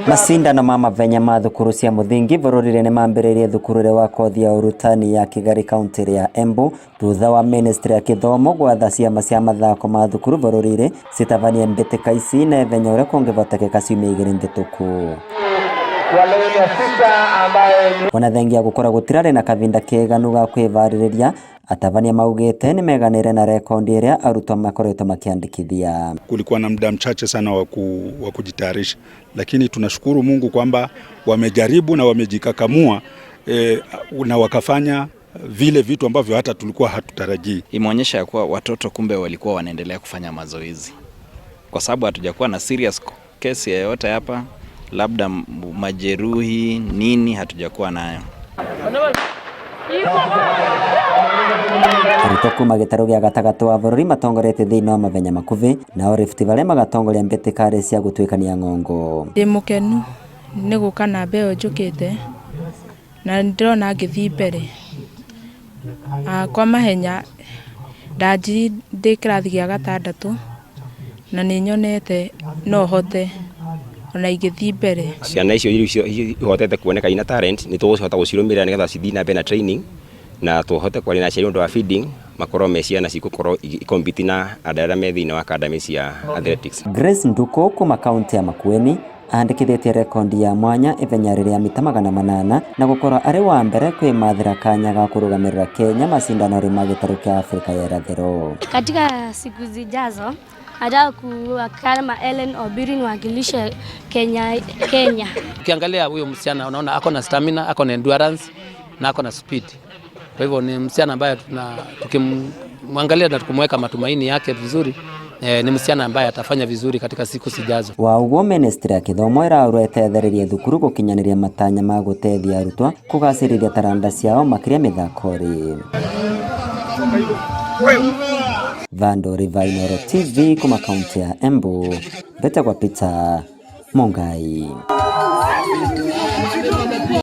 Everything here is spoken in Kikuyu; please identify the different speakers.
Speaker 1: Macindano ma mavenya ma thukuru cia muthingi bururi-ini nimambiriirie thukuru wa kothi ya urutani ya Kigari kaunti ya Embu thutha wa ministry ya kithomo gwatha ciama cia mathako ma thukuru bururi-ini citabanie mbitika ici na ithenya uria kungivotekeka ciumia igiri mbituku. Ona thengia gukorwo gutirari na kavinda keganu ga kwivaririria, atabania maugite nimeganire na rekondi iria arutwo makoretwo makiandikithia.
Speaker 2: Kulikuwa na muda mchache sana wa kujitayarisha, lakini tunashukuru Mungu kwamba wamejaribu na wamejikakamua na wakafanya vile vitu ambavyo hata tulikuwa hatutarajii.
Speaker 3: Imeonyesha ya kuwa watoto kumbe walikuwa wanaendelea kufanya mazoezi, kwa sababu hatujakuwa na serious kesi yoyote hapa, labda majeruhi nini hatujakuwa nayo.
Speaker 1: Arutwo kuma gĩtarũ gĩa gatagatĩ wa bũrũri matongoretie thĩinĩ wa mavenya makuhĩ, nao Rift Valley magatongoria mbĩtĩka cia gũtuĩkania ng'ongo.
Speaker 4: Ndĩ mũkenu nĩ gũka namba ĩyo njũkĩte na nĩndĩrona ngĩthiĩ mbere. Kwa mahenya ndanjirie ndĩ kĩrathi gĩa gatandatũ na nĩ nyonete no hote ona ingĩthiĩ mbere.
Speaker 5: Ciana icio ihotete kuoneka ina talent nĩ tũgũcihota gũcirũmĩrĩra nĩgetha cithiĩ na mbere na training na tũhote kwaria na aciari ũndũ wa feeding makorwo me ciana cigũkorwo igĩcompete na andũ arĩa me thĩinĩ wa academy cia athletics.
Speaker 1: Grace Nduku kuma kaunti ya Makueni andĩkithĩtie rekondi ya mwanya ithenya rĩrĩa mita 800 na gũkorwo arĩ wa mbere kwĩmathĩra kanya ga kũrũgamĩrĩra Kenya macindano-inĩ ma gĩtarũ kĩa Afrika ya irathĩro.
Speaker 6: Katika siku zijazo nataka kuwa kama Ellen Obiri niwakilishe Kenya.
Speaker 7: Ukiangalia huyo msichana unaona ako na stamina, ako na endurance na ako na speed. Kwa hivyo ni msichana ambaye tukimwangalia na tukumweka matumaini yake vizuri, ni msichana ambaye atafanya vizuri katika siku zijazo.
Speaker 1: Wa ũguo ministry ya gĩthomo ĩraũrwo ĩtethererie thukuru gũkinyanĩria matanya ma gũteithia arutwo kũgacĩrithia taranda ciao makĩria mĩthako-rĩ. Vando River, Inooro TV kuma kaunti ya Embu, mbetagwa Peter Mungai.